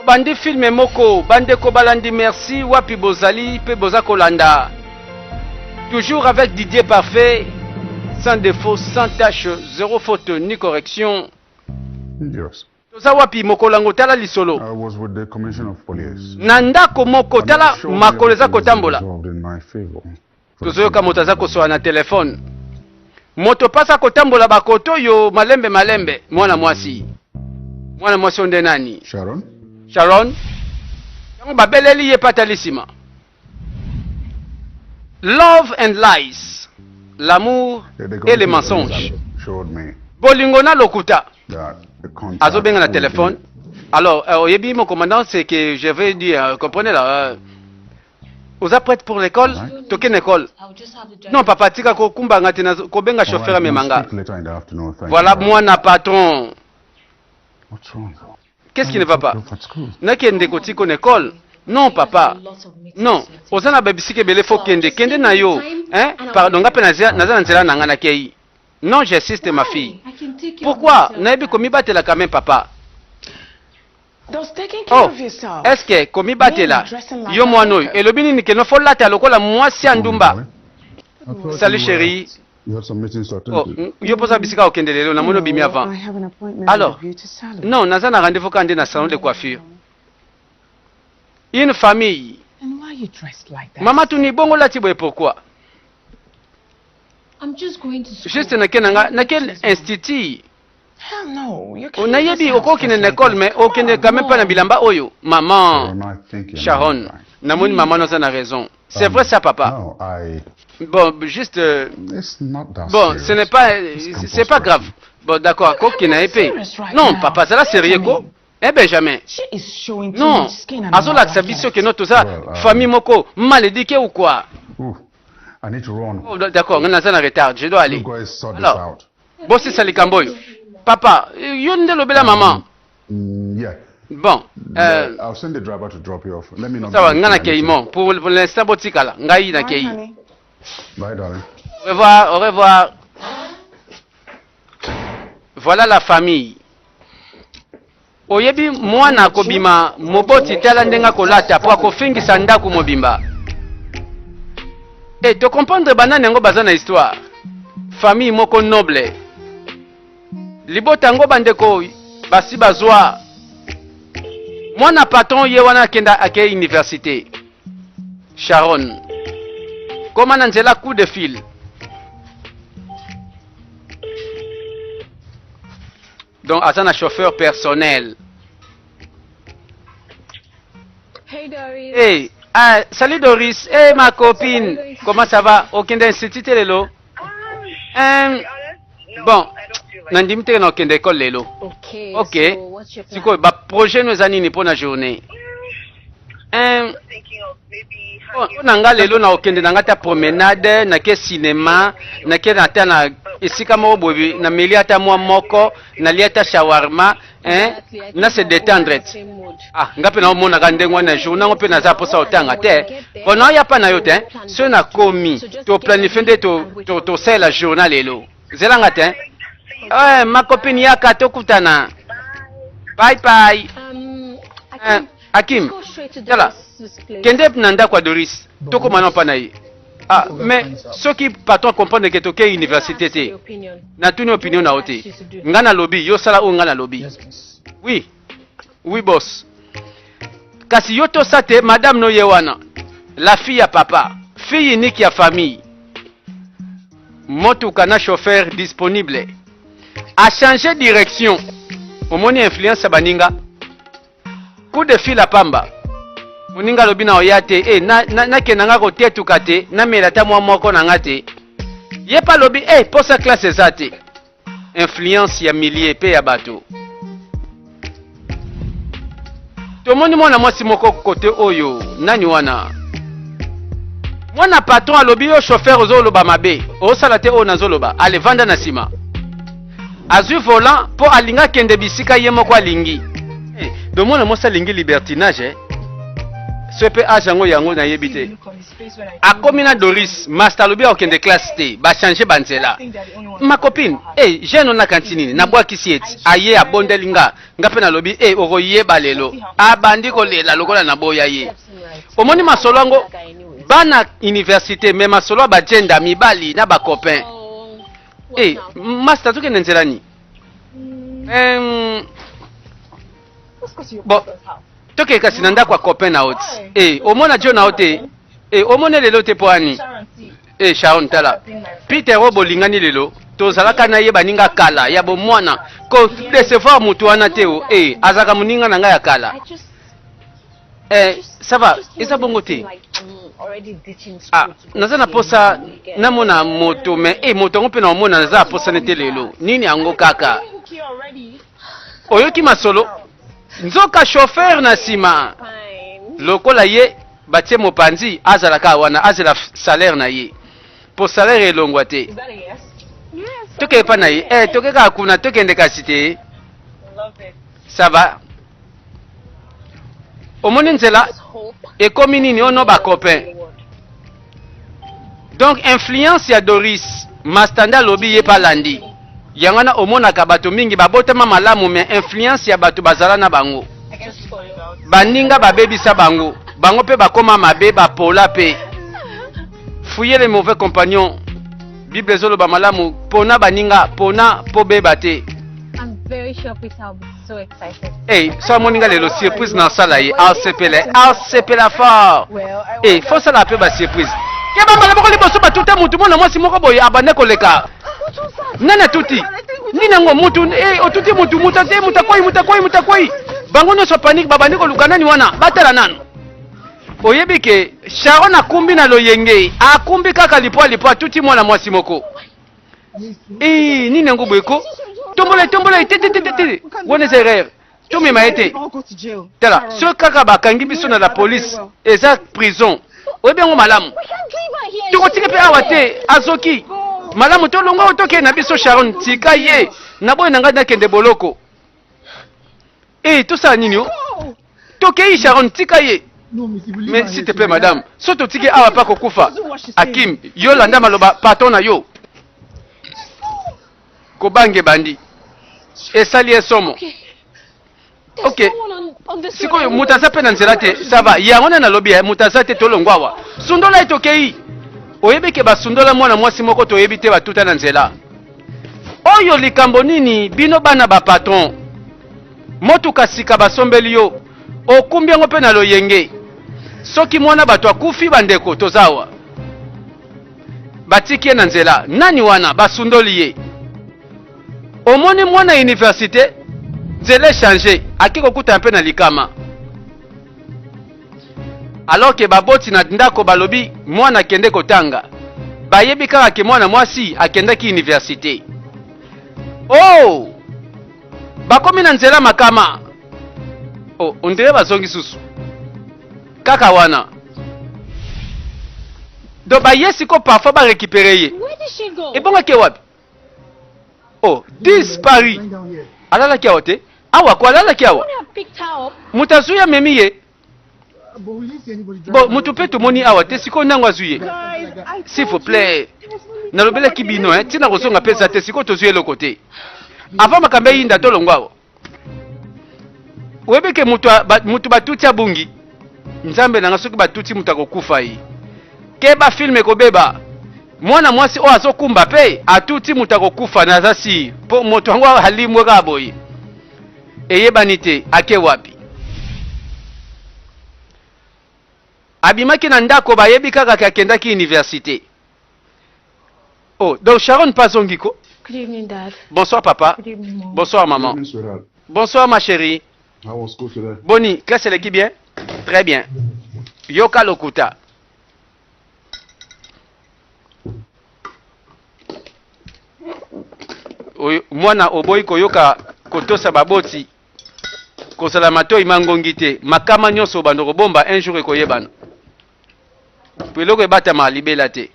Tobandi film moko bandeko balandi merci wapi bozali pe boza kolanda toujours avec Didier Parfait sans défaut sans tache zéro faute ni correction Yes. toza wapi mokolo yango tala lisolo I was with the commissioner of police. na ndako moko tala Sure makolo eza everything is kotambola resolved in my favor. Tozoyoka moto aza kosola na telefone. Moto pasa kotambola bakoto oyo malembe malembe. Mwana mwasi. Mwana mwasi oyo nde nani? Sharon? Sharon? Tango babeleli ye patali nsima. Love and lies. L'amour et les mensonges. Bolingo na lokuta. Azobenga na telefone. Alors, euh, oyebi mon commandant, c'est que je vais dire, euh, comprenez là. Euh, Oza prête pour l'école? Tokende école. Non papa tika kokumba nga te kobenga chauffeur amema nga. Voilà mwana patron. Qu'est-ce qui ne va pas? Nakende kotika na école. Non papa. Non, oza na babisika ebele fo kende kende na yo. Hein? Pardon nga pe naza na nzela na nga nakei. Non, j'insiste ma fille. Pourquoi? Nayebi komibatela quand même papa. Oh, est-ce que komibatela yo mwana oyo elobi nini keno fo lata lokola mwasi ya ndumba? Salut chérie. Oh, yo posa bisika okende lelo namoni obimi avant. Alors, non, naza na rendez-vous kaka nde na salon de coiffure. Une famille. Mama tuni bongo lati boye pourquoi? Juste nake nanga nake institut. Nayebi okokende na école mais okende quand même pas na bilamba oyo. Maman Sharon, namoni maman noza na raison. C'est vrai ça papa. Bon, juste euh, bon, ce n'est pas c'est pas grave. Bon, d'accord, akokende na ye pe. Non, papa, zala sérieux ko. Eh Benjamin. Non, azolakisa biso que no toza famille moko mal éduquée ou quoi? I need to run. Oh, d'accord, nga naza na retard, je dois aller. You guys sort this Alors, out. bosisa likambo oyo. Papa, yo nde lobela maman. Yeah. Bon, euh, I'll send the driver to drop you off. Let me know. ça va, nga nakei mon. Pour l'instant botikala, ngai nakei. Bye, darling. Au revoir, au revoir. Voilà la famille. Oyebi mwana akobima moboti tala ndenge akolata po akofingisa ndaku mobimba. E to comprendre banani yango baza na histoire. Famille moko noble. Libota yango bandeko basi bazwa mwana patron ye wana akenda ake université. Sharon koma na nzela coup de fil. Donc aza na chauffeur personnel. Hey Doris. Hey, ah, salut Doris. Hey ma copine. Comment ça va? Okende institut te lelo? Um, bon, nandimi te na okende école lelo. Okay. Ok. So what's your plan? Sikoyo ba projet no eza nini mpo na journée? Um, mpo na nga lelo na okende na nga ata promenade, nake cinema, nake na ata na esika moko boye nameli ata mwa moko, nalia ata shawarma, hein, na se détendre. Ah, nga mpe naomonaka ndenge wana journée yango mpe naza mposa otanga te. Bon, naoya pa na yo te, soki nakomi toplanifie nde tosalela journal lelo. Zela nga te. Eh, ma copine yaka tokutana. Bye bye. Eh, Hakim, tala. Kende na ndako ya Doris. Tokoma na pa na ye. Ah, mais soki patron comprendre que toke université te. Natuni opinion na yo te. Nga nalobi, yo sala oyo nga nalobi. Oui. Oui boss. Kasi yo tosa te madame no ye wana. La fille ya papa, fille unique ya famille. Motuka na chauffeur disponible. A changer direction. Omoni influence ya baninga. Coup de fil ya pamba. Moninga alobi na oya te, eh na na nakenda nga kotetuka te, namela ata mwa moko na nga te. Ye pe alobi eh posa classe eza te. Influence ya milieu pe ya bato. Tomoni mwana mwasi moko kote oyo, nani wana? Mwana patron alobi yo chauffeur ozoloba mabe, osala te oyo nazoloba. Ale vanda na sima. Azwi volant po alingi akende bisika ye moko alingi. Eh, donc mwana mwasi alingi libertinage eh? Soki pe age yango yango nayebi te. Akomi na Doris, masta alobi akokende classe te, ba changer ba nzela. Ma copine, eh jeune wana akanisi nini? Nabwakisi ye ti. Aye abondeli nga, nga pe nalobi eh okoyeba lelo. Abandi kolela lokola naboya ye. Omoni masolo yango bana universite mais masolo ya ba djenda mibali na ba copains. Eh masta tokende nzela nini? Bon, tokei kasi na ndako ya copain na yo ti. Eh, omona Joe na yo te? Eh, omoni lelo te mpo ani? Eh, Sharon tala. Peter oyo bolingani lelo, tozalaka na ye baninga kala ya bomwana. Ko decevoir moto wana te o. Eh, azalaka moninga na ngai ya kala. Eh, ça va, eza bongo te. Ah, naza na posa namona moto mais eh, moto yango mpe naomona naza na posa nete lelo. Nini yango kaka? Oyoki masolo? Nzoka chauffeur na nsima lokola ye batie mopanzi azala kaka wana azela salaire na ye po salaire elongwa te. Tokende epa na ye eh, toke kaka kuna tokende kasi te. Ça va? Omoni nzela ekomi nini ono ba copain. Donc influence ya Doris masta nde alobi ye pe alandi. Yango wana omonaka bato mingi babotama malamu mais influence ya bato bazala na bango. Baninga babebisa bango, bango pe bakoma mabe bapola pe. Fuyez les mauvais compagnons. Bible ezoloba malamu pona baninga pona po beba te. I'm very sure Peter will be so excited. Hey, so amoni nga lelo surprise na sala ye asepela asepela fort. Hey, faut sala pe ba surprise. Keba mbala moko liboso batuta mutu mwana mwasi moko boye abande koleka. Nani atuti? Nini yango mutu eh, otuti mutu mutu te mutu akwei mutu akwei mutu akwei. Bango nyonso panique babandi koluka nani wana batala nanu. Oyebi ke Sharon akumbi na loyenge akumbi kaka lipwa lipwa atuti mwana mwasi moko. Ee, nini yango boye ko? Tombola ye, tombola ye, te te te te te. Wana eza erreur. Tomema ye te. Tala, soki kaka bakangi biso na la police, eza prison. Oyebi yango malamu. Tokotika mpe awa te, azoki. Malamu tolongwa oyo tokende na biso Sharon, tika ye. Naboyi na ngai nakende boloko. Ee, tosala nini o? Tokei Sharon, tika ye. Mais s'il te plaît madame, soki totiki awa pe akokufa. Akim, yo landa maloba patron na yo. Kobanga ebandi. Esali ye somo. Ok. Sikoyo moto aza pe na nzela te, ça va. Yango nde nalobi eh, moto aza te tolongwa awa. Sundola ye tokei. Oyebi ke basundola mwana mwasi moko toyebi te batuta na nzela. Oyo likambo nini bino bana ba patron? Motuka sika basombeli yo, okumbi yango mpe na loyenge. Soki mwana bato akufi bandeko toza awa. Batiki ye na nzela. Nani wana? Basundoli ye. Omoni mwana universite nzela echange, ake kokutana mpe na likama. Alors que baboti na ndako balobi mwana akende kotanga. Bayebi kaka ke mwana mwasi akendaki universite. Oh! Bakomi na nzela makama. Oh, on dirait bazongi susu. Kaka wana. Donc baye siko parfois ba récupérer ye. Ebongo ake wapi? Oh, disparu. Alalaki awa te? Awa ko alalaki awa. Moto azwi amemi ye. Bon, moto mpe tomoni awa te sikoyo nango azwi ye. S'il vous plaît. Nalobelaki bino hein, ntina kozonga mpe eza te sikoyo tozwi eloko te. Avant makambo eyinda tolongwa awa. Oyebi ke moto moto batuti abungi. Nzambe na nga soki batuti moto akokufa ye. Keba film ekobeba. Mwana mwasi oyo azokumba mpe atuti moto akokufa naza sire mpo moto yango alimwe kaka boye. Eyebani te ake wapi. Abimaki na ndako bayebi kaka ke akendaki universite. Oh, donc Sharon mpe azongi ko? Good evening, Dad. Bonsoir papa. Good evening, Mom. Bonsoir maman. Good evening, sweetheart. Bonsoir ma chérie. How was school today? Boni, classe eleki bien? Très bien. Yoka lokuta. Oyo, mwana oboyi koyoka kotosa baboti kozala matoi mangongi te makama nyonso obanda kobomba un jour ekoyebana po eloko ebatama libela te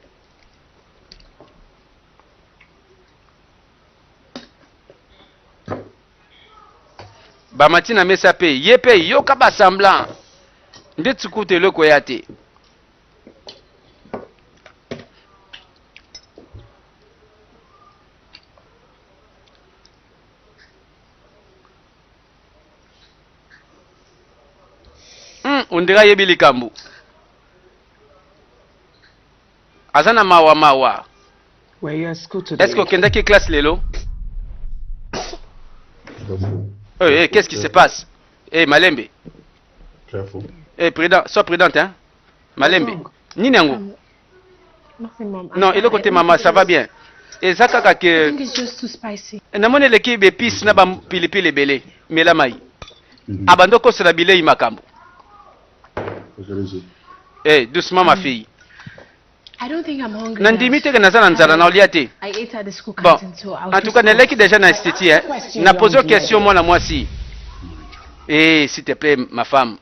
bamati na mesa pe ye pe yoka ba semblant. Ndeti kutu eloko eya te. On dirait ayebi likambo. Aza na mawa mawa. Were you at school today? Est-ce que okendaki classe lelo? Hey, hey, qu'est-ce qui se passe? Hey, Malembe. Careful. Hey, prudent, sois prudente, hein? Malembe. Nini yango? Nothing, Mom. Non, eloko te mama, ça va bien. Eza kaka I ke think it's just too spicy. namoni eleki bepise na bapilipili ebele. Mela mai. Abandi okosela bilei makambo. Take it easy. Hey, doucement ma fille. I don't think I'm hungry. Nandimi Dad. te ke naza na nzala na olia te. I ate at the school Bon, canteen, so I'll en tout just cas, go. naleki déjà na institut, hein. Na pose question mwana mwasi. Eh, s'il te plaît, ma femme.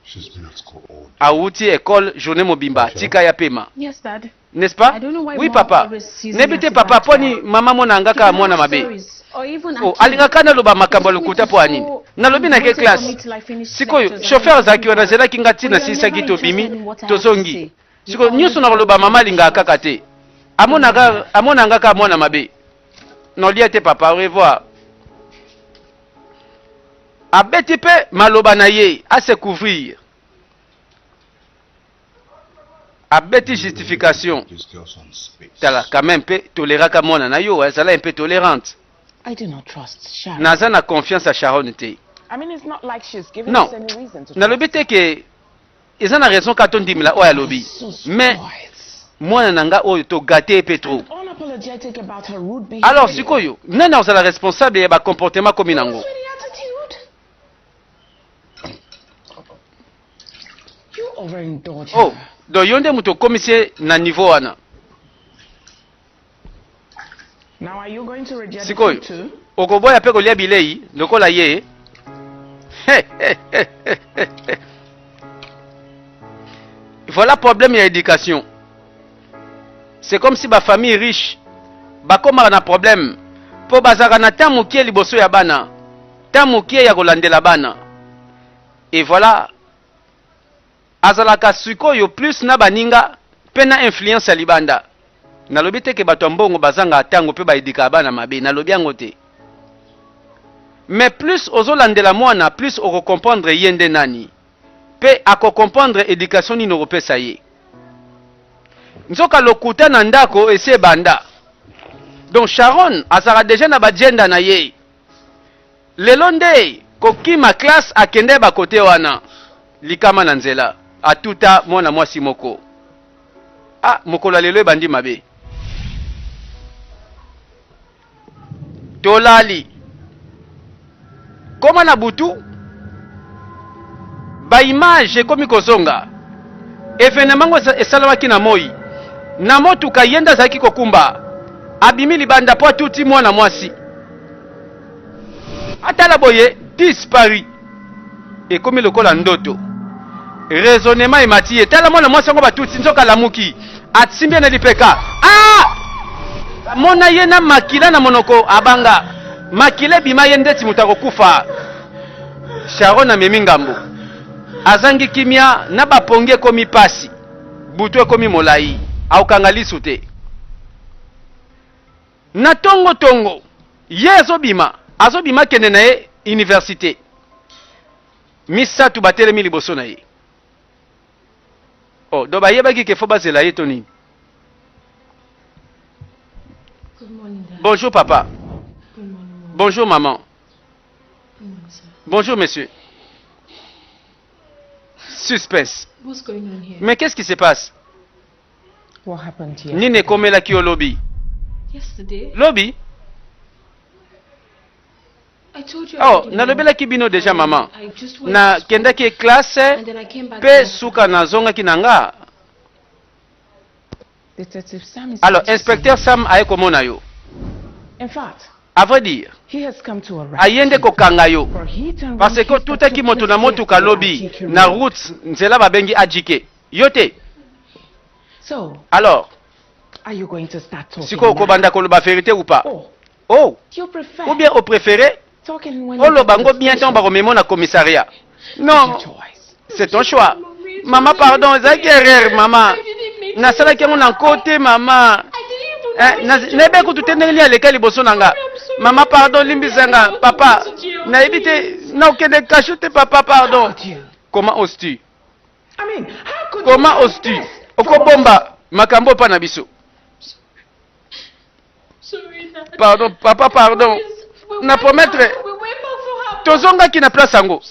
She's been at school all day. Awuti école journée mobimba, tika ya pema. Yes, Dad. N'est-ce pas? I don't know why Oui, mom papa. always sees me Nayebi as te a papa, bad mpo ni child. mama mona nga kaka mwana mabe. Stories, or even Oh, Akim. alingaka naloba makambo ya He took me lokuta to mpo ya nini? school Nalobi and na ke waited for classe. me till I finished Sikoyo, lectures and chauffeur then azalaki wana, azelaki nga But ntina you're silisaki never tobimi, interested in what I have to tozongi. say. You Sikoyo, always nyonso nakoloba mama alingaka kaka te. Amonaka amonanga kaka mwana mabe. Nolia te papa, au revoir. Abeti mpe maloba na ye, a se couvrir. Abeti justification. This girl some space. Tala, quand même mpe toleraka mwana na yo, azala un peu tolérante. I do not trust Sharon. Naza na confiance ya Sharon te. I mean, it's not like she's giving Non. us any reason to Nalobi trust. te ke eza na raison ka tondimela oyo alobi. So Mais spoiled. mwana na nga oyo togate ye mpe trop. Unapologetic about her rude behavior. Alors sikoyo, nani akozala responsable ya bacomportement komi nango? What's with the attitude? You overindulge Oh, her. donc yo nde moto okomisi ye na niveau wana. Now are you going to reject the Sikoyo, food too? okoboya mpe kolia bilei lokola ye. Voilà problème ya éducation. C'est comme si ba famille riche bakomaka na problème mpo bazalaka na temps mokie liboso ya bana, temps mokie ya kolandela bana. Et voilà, azalaka sikoyo plus na baninga mpe na influence ya libanda. Nalobi te ke bato ya mbongo bazanga ntango mpe baedikaka bana mabe, nalobi yango te. Mais plus ozolandela mwana, plus okocomprendre ye nde nani mpe akocomprendre éducation nini okopesa ye. Nzoka lokuta na ndako esi ebanda. Donc Sharon azalaka deja na bagenda na ye. Lelo nde kokima classe akende bakote wana likama na nzela atuta mwana mwasi moko. Ah, mokolo ya lelo ebandi mabe. Tolali koma na butu, baimage ekomi kozonga. Evenement ngo esalamaki na moi na motuka, ye nde azalaki kokumba, abimi libanda mpo atuti mwana mwasi. Atala boye, disparu, ekomi lokola ndoto. Raisonnement emati ye, tala mwana mwasi yango batuti, nzoka alamuki, asimbi ye na lipeka. Ah! Amona ye na makila na monoko, abanga makila ebima ye ndeti moto akokufa. Sharon amemi ngambo, azangi kimia na bapongi, ekomi pasi, butu ekomi molai, akokanga lisu te. Na tongo tongo ye azobima, azobima akende na ye université. Misato batelemi liboso na ye. Oh, donc bayebaki ke fo bazela ye to nini? Good morning, Dad. Bonjour papa. Good morning, Mom. Bonjour maman. Good morning, sir. Bonjour monsieur. Suspense. What's going on here? Mais qu'est-ce qui se passe? What happened here? Nini ekomelaki yo lobi? Yesterday, Lobi? I told you Oh, already, Mom. nalobelaki bino deja mama. I just went to school Nakendaki classe and then I came back mpe home. suka nazongaki na nga. Detective Sam is Alors here to see inspecteur you. Sam aye komona yo. In fact, À vrai dire, he has come to arrest aye nde you kokanga yo. for hit and run Parce que case that otutaki took moto na place motuka yesterday lobi at GK na Road. route nzela babengi AJK. Yo te. So, Alors, are you going to start talking sikoyo now? okobanda koloba vérité ou pas? Oh, Oh, you prefer ou bien opréféré talking when you oloba get to ngo the bien ntango station? bakomema na commissariat. It's your Non, choice. c'est ton choix. Mom, Mama pardon, ezalaki erreur mama. Nasalaki yango na nko te mama. Eh, nayebi kutu te ndenge nini aleka liboso na nga. Mama pardon, limbisa nga papa. Nayebi te nakokende kasho te papa pardon. Comment oses-tu? Comment oses-tu? Okobomba makambo mpa na biso. Pardon papa pardon. Na promettre tozongaki na place yango.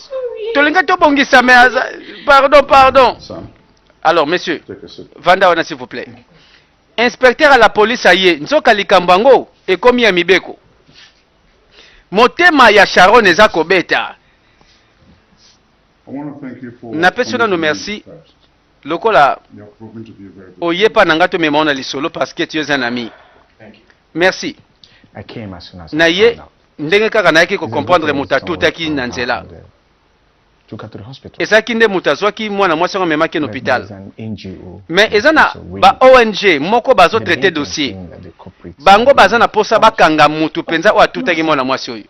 Tolingi tobongisa mais aza pardon pardon. Alors monsieur, vanda wana s'il vous plaît. Inspecteur à la police aye, nzoka likambo yango ekomi ya mibeko. Motema ya Sharon eza kobeta. Napesi yo nanu merci lokola oye pa na nga tomema yo na lisolo parce que tu es un ami. Merci. Na ye ndenge kaka nayaki ko comprendre moto atutaki na nzela. Ezalaki nde moto azwaki mwana mwasi yango amemaki na hopital. Mais eza na ba ONG moko bazo traiter dossier. Bango baza na posa bakanga moto penza oyo atutaki mwana mwasi oyo.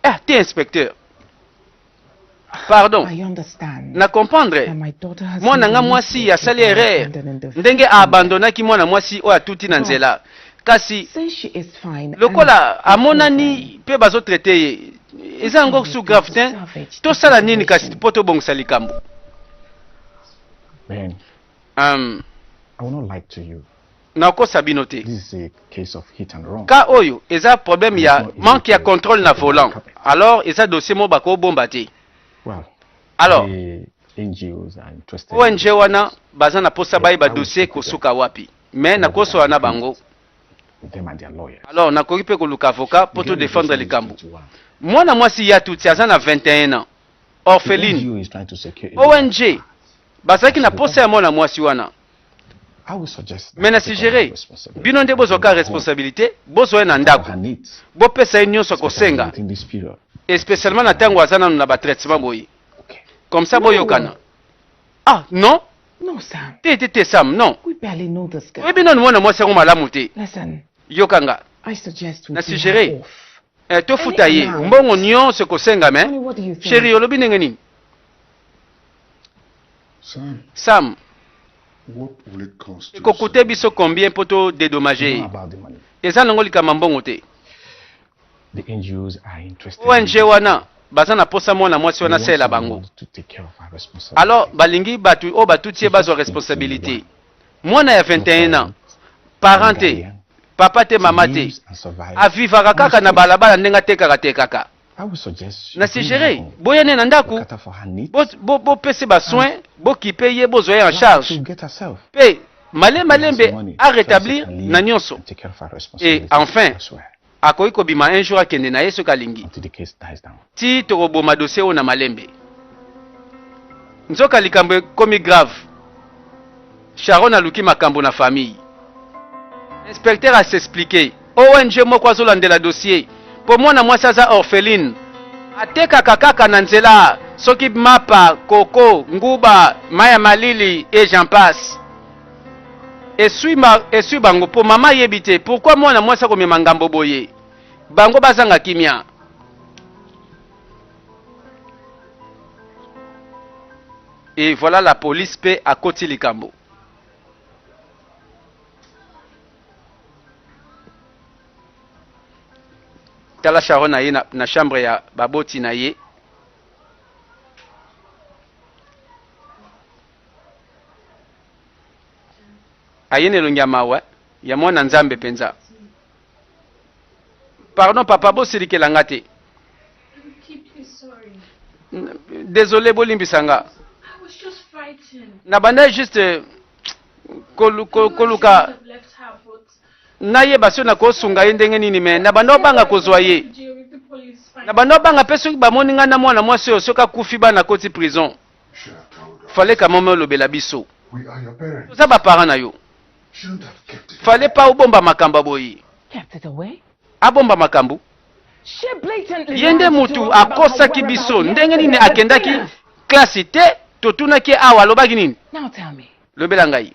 Eh, te inspecteur. Pardon. Na comprendre. Mwana nga mwasi asali erreur ndenge a abandonaki mwana mwasi oyo atuti na nzela. Kasi lokola amonani pe bazo traiter ye eza yango su grave te. Tosala nini kasi po tobongisa likambo? Um, Nakosa bino te. Cas oyo eza problème ya manque ya controle na volant. Alors eza dossier moko bako bomba te. Alors ONG wana baza na posa bayeba dossier ekosuka wapi. Mais nakosola na bango. Alors nakoki pe koluka avocat po to defendre likambo. Mwana mwasi ya Tutsi aza na 21 ans. Orpheline. ONG bazalaki na posa ya mwana mwasi wana. Mais na suggere bino nde bozwa kaka responsabilite, bozwa ye na ndaku, bopesa ye nionso akosenga, et specialement na tango aza nanu na ba traitement boye. Comme ça boyokana. Ah non! Te te te Sam, non. Oyebi nanu mwana mwasi yango malamu te. Yoka nga. Na suggere eh, tofuta ye mbongo nionso ekosenga mais cherie olobi ndenge nini? Sam, eko coute biso combien po to dedommager ye? Eza nango likambo ya mbongo te. ONG wana baza na posa mwana mwasi wana asalela bango. Alors balingi batu oyo batuti ye bazwa responsabilite. Mwana ya 21 ans, parent te, papa te, mama te, avivaka kaka na balabala ndenge atekaka tekaka. Na suggere boya ne na ndaku bo bo pese ba soins bo kipe ye bozwa ye en charge pe male malembe a retablir na nionso et enfin akoki kobima un jour akende na ye soki alingi ti tokoboma dossier oyo na malembe. Nzoka likambo ekomi grave Sharon aluki makambo na famille. Inspecteur a s'expliquer. ONG moko azolandela dossier po mwana mwasi aza orpheline atekaka kaka na nzela soki mapa, coco, nguba, mayi ya malili et j'en passe. Esui ma esui bango po mama ayebi te pourquoi mwana mwasi akomema ngambo boye bango bazanga kimia. Et voilà la police pe akoti likambo. Tala Sharon aye na, na chambre ya baboti na ye. Aye na elongi ya mawa ya mwana Nzambe penza. Pardon papa, bosilikela nga te. Désolé, bolimbisa nga. Nabandaki juste koluka nayeba soki nakosunga ye ndenge nini me na banda obanga kozwa ye na banda obanga mpe soki bamoni ngai na mwana mwasi oyo soki akufi bana akoti prison fallait quand même olobela biso toza baparent na yo fallait pas obomba makambo boye abomba makambo ye nde mutu akosaki biso ndenge nini akendaki klasi te totunaki ye awa alobaki nini lobela ngai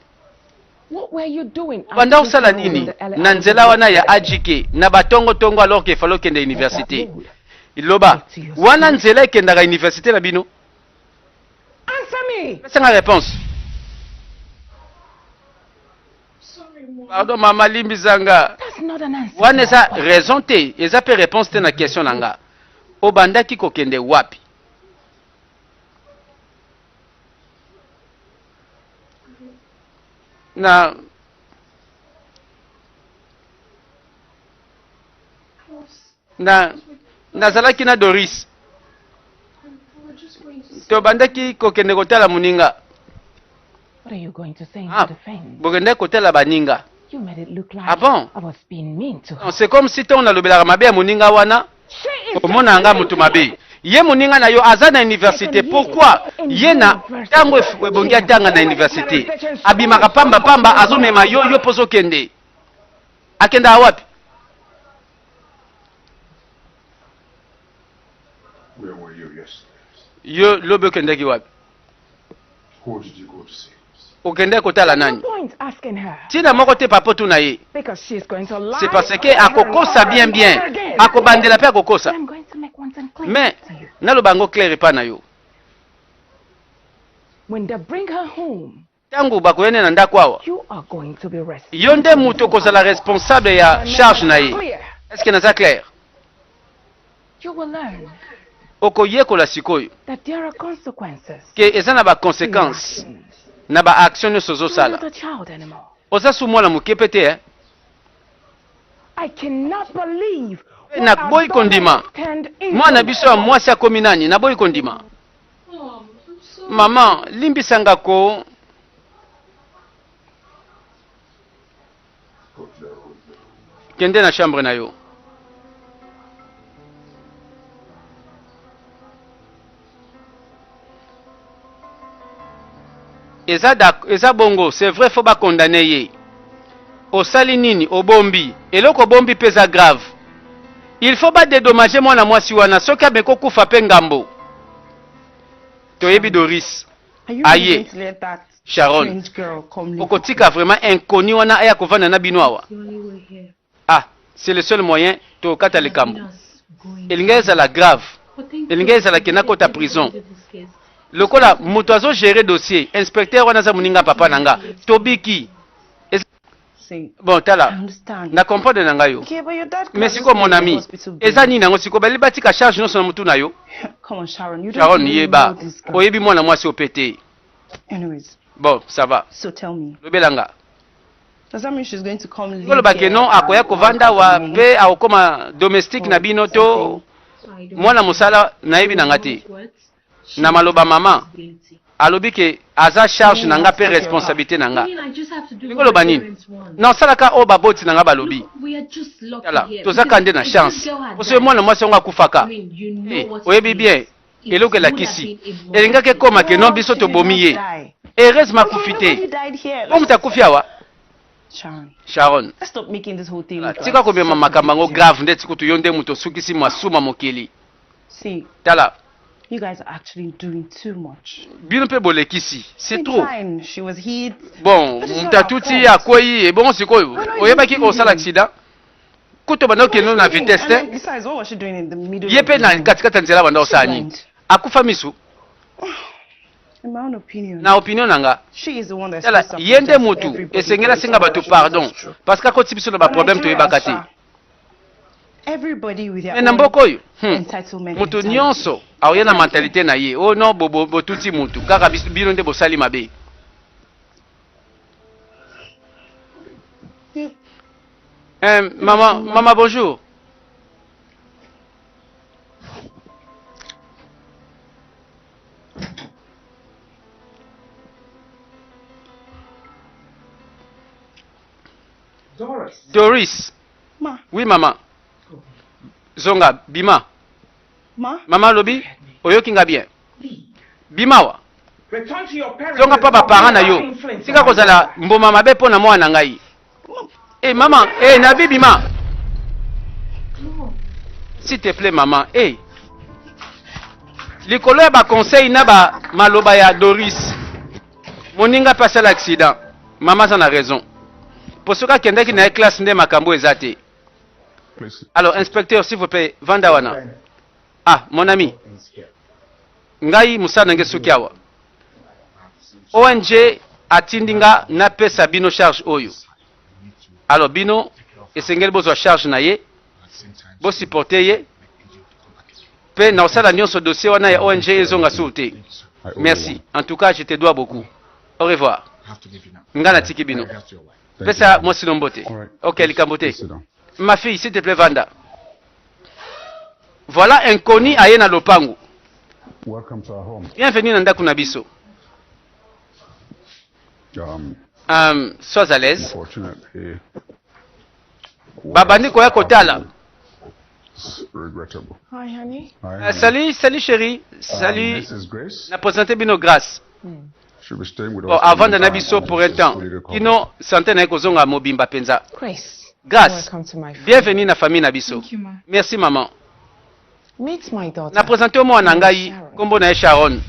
obanda kosala nini na nzela wana ya ajk na batongotongo alors ke fallait okende université loba wana nzela ekendaka université na bino pesa nga réponse. Pardon mama, limbisa nga. That's not an answer. Wana to eza my question. raison te, eza pe réponse te na question na nga. Obandaki kokende wapi? Na na nazalaki na Doris. Tobandaki kokende kotala moninga. What are you going to say in Ah, your defense? bokendaki kotala baninga. You made it look like Ah bon? I was being mean to her. Non, c'est comme si ntango nalobelaka mabe ya moninga wana She is omona nga moto mabe. Ye moninga na yo aza na université, pourquoi ye na ntango ebongi atanga na université abimaka pamba pamba, azomema yo yo mpo ozokende akendaka wapi? Where were you yesterday? Yo lobi okendaki wapi? Who did you go to see? Okendaki kotala No nani? point asking her Ntina moko te papa otuna ye. because she's going to lie C'est parce que over and akokosa over bien and bien, over again. akobandela mpe akokosa. But I'm going to make one thing clear Mais to you. naloba yango clair epa na yo. When they bring her home, Ntango bakoya nde na ndako awa, you are going to be yo nde responsible moto for okozala her. responsable ya I make charge na that ye. clear. Est-ce que naza clair? You will learn Okoyekola sikoyo that there are consequences ke eza na to your baconséquence actions. na baaction nyonso You're ozosala. not a child anymore. Oza su mwana moke mpe te eh? I cannot believe Mpe what our naboyi daughter kondima has turned into. mwana biso ya mwasi akomi nani. Naboyi kondima. Mom, I'm sorry. Mama, limbisanga ko. Go to your room. Kende na chambre na yo. Eza, da, eza bongo, c'est vrai, faut bakondane ye. Osali nini? Obombi eloko, obombi mpe eza grave. Il faut badedommage mwana mwasi wana soki ameki okufa mpe ngambo. Toyebi Doris. Are you really Aye. going to let that Sharon, strange girl come live with okotika vraiment inconnu wana aya kovanda na bino awa? It's the only way here. Ah, c'est le seul moyen tokata Had likambo. been us going Elingi ezala grave, But thank elingi God ezala ke nakota everybody prison. did this case. Lokola moto azogere dossier, inspecteur wana aza moninga papa na nga, tobiki. See, Bon, I tala, understand. na comprendre na ngai yo. Okay, but your dad Mais can't just sikoyo pay mon the ami, hospital bill. eza nini yango sikoyo bali batika charge nyonso na motu na yo? Come on, Sharon, you don't Sharon, even yeba know this girl. oyebi mwana mwasi ope te. Anyways, Bon, ça va. so tell me, Lobelanga. does that mean she's going to come live Koloba ke here non, and akoya work kovanda as a wa maid mpe akokoma domestique na or bino to something? So I don't mwana know. mosala, nayebi na nga In te. mom's words, she Na has maloba mama responsibility. alobi ke aza charge Meaning na nga has mpe to take care of her. responsabilité na nga. Meaning I just have to do Elingi what my oloba nini? parents want. Nasalaka oyo baboti na nga balobi. Look, we are just lucky Tala, here tozaka because nde na if this chance girl had po soki died, mwana mwasi yango I akufaka, mean, you know Eh, what it oyebi bien means. It eloko would have elakisi been a murder elingaki case. ekóma ke non, Well, biso she did tobomi not ye. die. Heureusement Okay, akufi nobody te. died here. Po moto akufi awa? Sharon, Sharon, let's stop making this whole thing look tika like komema such a makambo big yango deal. grave nde tikutu yo nde moto osukisi masuma mokili. See, Tala, you guys are actually doing too much. bino mpe bolekisi, I c'est mean, trop. fine, she was hit, Bon, but it's moto not our atuti fault. akwei, ebongo sikoyo We're not even oyebaki kosala speeding. accident kuto banda What was okende she na doing? vitesse And te. then, besides, what was she doing in the middle Ye of mpe the na road? katikati ya nzela banda She's osala nini? blind. Akufa misu. In my own opinion, Na opinion na nga, she is the one that's tala, supposed to ye nde apologize to motu everybody esengeli for it. asenga bato pardon parce que akotisi biso na But baproblème Nigeria, toyebaka te. sha, everybody with their Me na own mboka oyo, entitlement moto mentality. nyonso aoya na mentalité na ye. Oyo non, botuti motu kaka bino nde bosali mabe. Yeah. Eh, Good mama, afternoon, ma'am. mama, bonjour. Doris. Doris. Ma, Oui mama, zonga, bima. ma, Mama alobi oyoki nga bien, bima wa. Return to your parents Zonga and mpa stop baparent being na a yo, influence tika on my kozala daughter. mboma mabe mpo na mwana na ngai. ma. E mama, e nabi bima. Mom, S'il te plaît mama. E likolo ya baconseil na ba maloba ya Doris, moninga mpe asala accident. Mama aza na raison, po soki akendaki na ye classe nde makambo eza te. Please. Alors inspecteur, s'il vous plaît, vanda wana. Ah mon ami, ngai mosala na ngai soki awa ONG atindi nga napesa bino charge oyo. You need to Alors bino esengeli bozwa charge na ye, bo supporter ye pe na kosala nyonso dossier wana ya ONG ezonga sur te. Merci. En tout cas, je te dois beaucoup. Au revoir. Nga natiki bino. Pesa mwasi no mbote. Ok, likambo te. Ma fille, s'il te plaît, vanda. Voilà inconnu aye na lopango. Bienvenue na ndako na biso. Sois à l'aise. Babandi koya kotala. Hi, honey. Salut, salut chérie. Salut. Na présenter bino Grâce. Bon, avant na biso pour un temps. Kino santé na ye kozonga mobimba penza. Grace. Grâce. Welcome to my family. Bienvenue na famille na biso. Thank you, ma. Merci maman. Meet my daughter. Na présenter mwana ngai kombo na ye Sharon.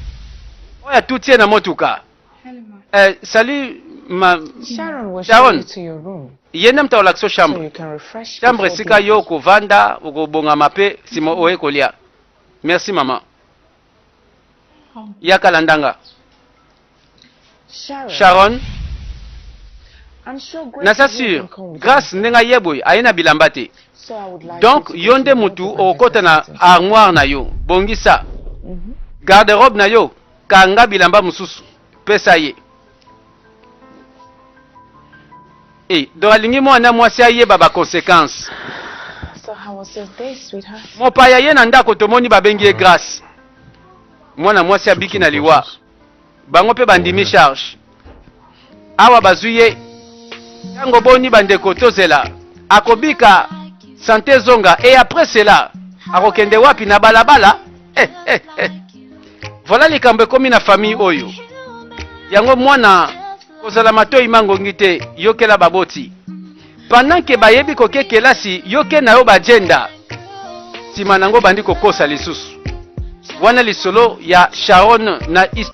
Oyo atuti ye na motuka. Hello, ma. Salut ma Sharon will Sharon. show you to your room Ye nde moto akolakisa yo so chambre. you can refresh Chambre before esika dinner. yo okovanda, okobongama pe sima oye kolia. Merci maman. Oh. Yaka landanga. Sharon. Sharon, I'm sure Grace naza will sûr come with Grâce you. ndenge aye boye aye na bilamba te. So I would like Donc you to yo go nde to mutu the room okokota na and armoire na yo, bongisa garde-robe na yo, kanga bilamba mosusu, pesa ye. Eh, donc alingi mwana mwasi ayeba ba conséquences. So how was your day, sweetheart? Mopaya ye na ndako tomoni babengi ye Grâce. Mwana mwasi abiki na liwa. Bango mpe bandimi charge. Awa bazwi ye ntango boni bandeko tozela akobika sante zonga et après cela akokende wapi na balabala? Eh, eh, eh. Voilà likambo ekomi na famille oyo. Yango mwana kozala matoi mangongi te, yokela baboti. Pendant que bayebi koke kelasi, yoke na yo bajenda. Nsima nango bandi kokosa lisusu. Wana lisolo ya Sharon na histoire.